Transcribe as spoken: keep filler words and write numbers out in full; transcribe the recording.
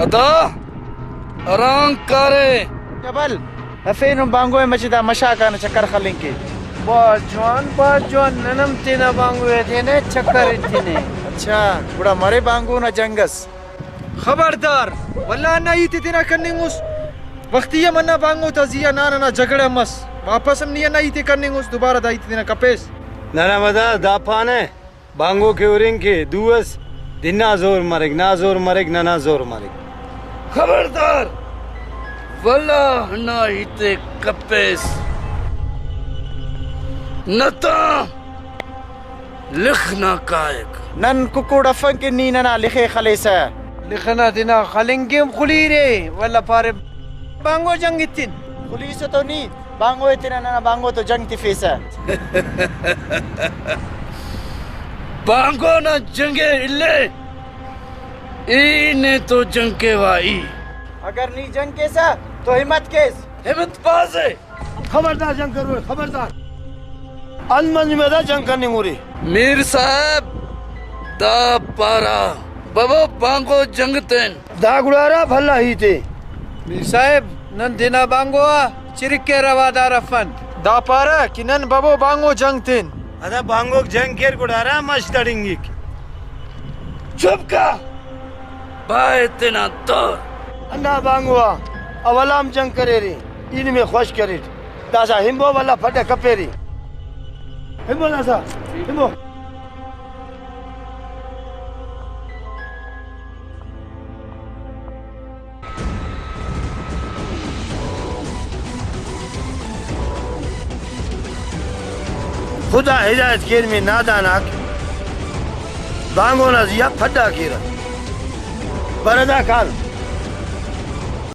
ادا حرام کارے۔ جبل، ہرفے نم بانگو ءِ مچے دا مشاکانہ چکر خلنگ کے۔ بھاز جوان، بھاز جوان، نن ہم تینا بانگو ءِ تینے چکر ایتنے۔ اچھا، گڑا مرے بانگو نا جنگ اس۔ خبردار، ولدا ہندا ہیت ءِ تینا کننگ اس۔ وختی ہم ہندا بانگو تا زی آ نا ننا جھگڑہ مس۔ واپس ہم نی ہندا ہیت ءِ کننگ اس، دوبارہ دا ہیت ءِ تینا کپیس۔ ننا مدار دا پانہ، بانگو کہ ہرنگ کے دو اس، دنا زور مریک، نا زور مریک، ننا زور مریک۔ خبردار! ولدا ہندا ہیت ءِ کپیس۔ نتاں لخ نا کائک۔ نن ککڑ افن کہ نی ننا لخ ءِ خلیسہ۔ لخ ئنا تینا خلنگ کن خلیرے، ولدا پارے بانگو جنگ ایتن۔ خلیسہ تو نی، بانگو ءِ تینا ننا بانگو تو جنگ تفیسہ۔ بانگو نا جنگ ءِ الے، ای نے تو جنگ کیوا ای۔ اگر نی جنگ کیسہ تو ہمت کیس۔ ہمت پاس ءِ۔ خبردار جنگ کروئے، خبردار۔ انت منجمے دا جنگ کننگ اُرے۔ میر صاحب، دا پارہ ببو بانگو جنگ تین۔ دا گڑا ارا بھلا ہیت ءِ۔ میر صاحب، نن تینا بانگو آ چرک ءِ روادار افن۔ دا پارہ کہ نن ببو بانگو جنگ تین۔ ادا بانگوک جنگ کیر گڑا ارا مش تڑنگک۔ چپ کا، بائے تینا دور۔ ہندا بانگو آ اولا ہم جنگ کریرے، ای نمے خوش کریٹ۔ داسا ہنبو ولدا پھڈ ءِ کپیرے۔ ہنبو داسا، ہنبو۔ خدا ہدایت کیر مے نادان آک، بانگو نا زی آ پھڈا کیرہ۔ بردا کان،